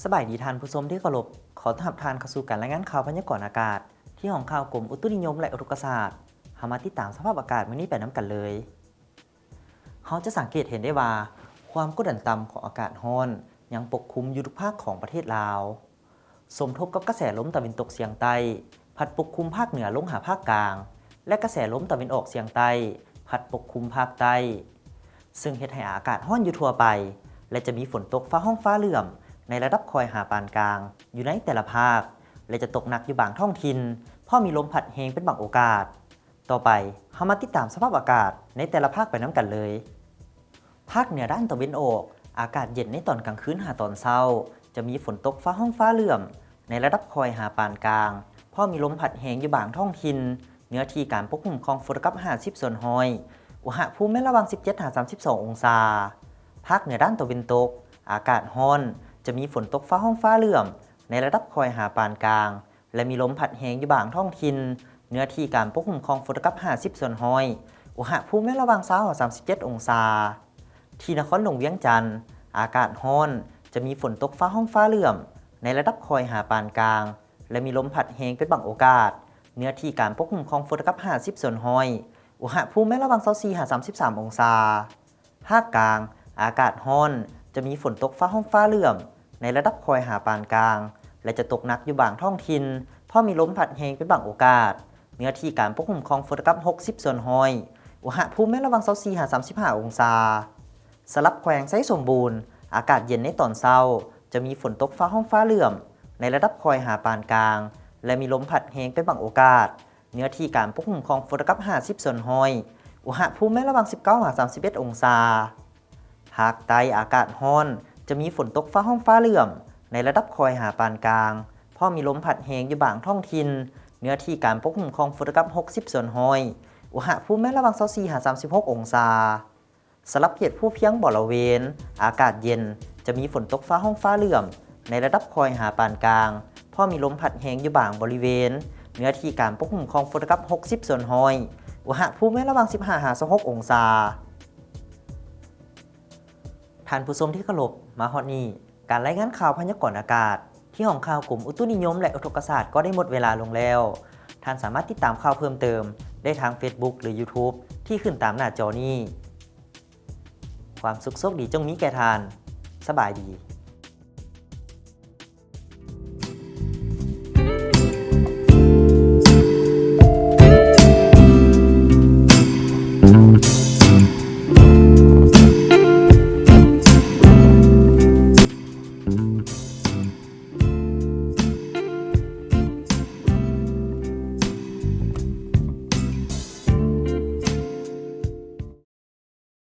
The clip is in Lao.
ສະບາຍດີທ່ານຜູ້ຊົມທີ່ເຄົາລົບ, ຂໍຕ້ອນຮັບທ່ານເຂົ້າສູ່ການລາຍງານຂ່າວພະຍາກອນອາກາດ ທີ່ຫ້ອງຂ່າວກົມອຸຕຸນິຍົມ ແລະ ອຸທົກກະສາດ. ເຮົາມາຕິດຕາມສະພາບອາກາດມື້ນີ້ໄປນຳກັນເລີຍ. ເຮົາຈະສັງເກດເຫັນໄດ້ວ່າ ຄວາມກົດດັນຕ່ຳຂອງອາກາດຮ້ອນຍັງປົກຄຸມຢູ່ທຸກພາກຂອງປະເທດລາວ. ສົມທົບກັບກະແສລົມຕາເວັນຕົກສຽງໃຕ້ ພັດປົກຄຸມພາກເໜືອລົງຫາພາກກາງ ແລະ ກະແສລົມຕາເວັນອອກສຽງໃຕ້ ພັດປົກຄຸມພາກໃຕ້, ເຊິ່ງເຮັດໃຫ້ອາກາດຮ້ອນຢູ່ທົ່ວໄປ ແລະ ຈະມີຝົນຕົກຟ້າຮ້ອງຟ້າເຫຼື້ອມໃນລະດັບຄ່ອຍຫາປານກາງຢູ່ໃນແຕ່ລະພາກ ແລະ ຈະຕົກໜັກຢູ່ບາງທ້ອງຖິ່ນ, ພ້ອມມີລົມພັດແຮງເປັນບາງໂອກາດ. ຕໍ່ໄປ, ເຮົາມາຕິດຕາມສະພາບອາກາດໃນແຕ່ລະພາກໄປນຳກັນເລີຍ. ພາກເໜືອດ້ານຕາເວັນອອກ, ອາກາດເຢັນໃນຕອນກາງຄືນຫາຕອນເຊົ້າ, ຈະມີຝົນຕົກຟ້າຮ້ອງຟ້າເຫຼື້ອມໃນລະດັບຄ່ອຍຫາປານກາງ, ພ້ອມມີລົມພັດແຮງຢູ່ບາງທ້ອງຖິ່ນ, ເນື້ອທີ່ການປົກຄຸມຂອງຝົນເທົ່າກັບຫ້າສິບສ່ວນຮ້ອຍ, ອຸນຫະພູມແມ່ນລະຫວ່າງສິບເຈັດຫາສາມສິບສອງອົງສາ. ພາກເໜືອດ້ານຕາເວັນຕົກ, ອາກາດຮ້ອນ, ຈະມີຝົນຕົກຟ້າຮ້ອງຟ້າເຫຼື້ອມໃນລະດັບຄ່ອຍຫາປານກາງ, ແລະ ມີລົມພັດແຮງຢູ່ບາງທ້ອງຖິ່ນ, ເນື້ອທີ່ການປົກຄຸມຂອງຝົນເທົ່າກັບຫ້າສິບສ່ວນຮ້ອຍ, ອຸນຫະພູມແມ່ນລະຫວ່າງຊາວຫາສາມສິບເຈັດອົງສາ. ທີ່ນະຄອນຫຼວງວຽງຈັນ, ອາກາດຮ້ອນ, ຈະມີຝົນຕົກຟ້າຮ້ອງຟ້າເຫຼື້ອມໃນລະດັບຄ່ອຍຫາປານກາງ ແລະ ມີລົມພັດແຮງເປັນບາງໂອກາດ, ເນື້ອທີ່ການປົກຄຸມຂອງຝົນເທົ່າກັບຫ້າສິບສ່ວນຮ້ອຍ, ອຸນຫະພູມແມ່ນລະຫວ່າງຊາວສີ່ຫາສາມສິບສາມອົງສາ. ພາກກາງ, ອາກາດຮ້ອນ, ຈະມີຝົນຕົກຟ້າຮ້ອງຟ້າເຫຼື້ອມໃນລະດັບຄ່ອຍຫາປານກາງ ແລະ ຈະຕົກໜັກຢູ່ບາງທ້ອງຖິ່ນ, ພ້ອມມີລົມພັດແຮງເປັນບາງໂອກາດ, ເນື້ອທີ່ການປົກຄຸມຂອງຝົນເທົ່າກັບຫົກສິບສ່ວນຮ້ອຍ, ອຸນຫະພູມແມ່ນລະຫວ່າງຊາວສີ່ຫາສາມສິບຫ້າອົງສາ. ສຳລັບແຂວງໄຊສົມບູນ, ອາກາດເຢັນໃນຕອນເຊົ້າ, ຈະມີຝົນຕົກຟ້າຮ້ອງຟ້າເຫຼື້ອມໃນລະດັບຄ່ອຍຫາປານກາງ ແລະ ມີລົມພັດແຮງເປັນບາງໂອກາດ, ເນື້ອທີ່ການປົກຄຸມຂອງຝົນເທົ່າກັບຫ້າສິບສ່ວນຮ້ອຍ, ອຸນຫະພູມແມ່ນລະຫວ່າງສິບເກົ້າຫາສາມສິບເອັດອົງສາ. ພາກໃຕ້ອາກາດຮ້ອນ, ຈະມີຝົນຕົກຟ້າຮ້ອງຟ້າເຫຼື້ອມໃນລະດັບຄ່ອຍຫາປານກາງ, ພ້ອມມີລົມພັດແຮງຢູ່ບາງທ້ອງຖິ່ນ, ເນື້ອທີ່ການປົກຄຸມຂອງຝົນເທົ່າກັບຫົກສິບສ່ວນຮ້ອຍ, ອຸນຫະພູມແມ່ນລະຫວ່າງຊາວສີ່ຫາສາມສິບຫົກອົງສາ. ສຳລັບເຂດພູພຽງບໍລະເວນ, ອາກາດເຢັນ, ຈະມີຝົນຕົກຟ້າຮ້ອງຟ້າເຫຼື້ອມໃນລະດັບຄ່ອຍຫາປານກາງ, ພ້ອມມີລົມພັດແຮງຢູ່ບາງບໍລິເວນ, ເນື້ອທີ່ການປົກຄຸມຂອງຝົນເທົ່າກັບຫົກສິບສ່ວນຮ້ອຍ, ອຸນຫະພູມແມ່ນລະຫວ່າງສິບຫ້າຫາຊາວຫົກອົງສາ. ທ່ານຜູ້ຊົມທີ່ເຄົາລົບ, ມາຮອດນີ້, ການລາຍງານຂ່າວພະຍາກອນອາກາດ ທີ່ຫ້ອງຂ່າວກົມອຸຕຸນິຍົມ ແລະ ອຸທົກກະສາດ ກໍໄດ້ໝົດເວລາລົງແລ້ວ. ທ່ານສາມາດຕິດຕາມຂ່າວເພີ່ມເຕີມໄດ້ທາງ Facebook ຫຼື YouTube ທີ່ຂຶ້ນຕາມໜ້າຈໍນີ້. ຄວາມສຸກໂຊກດີຈົ່ງມີແກ່ທ່ານ. ສະບາຍດີ.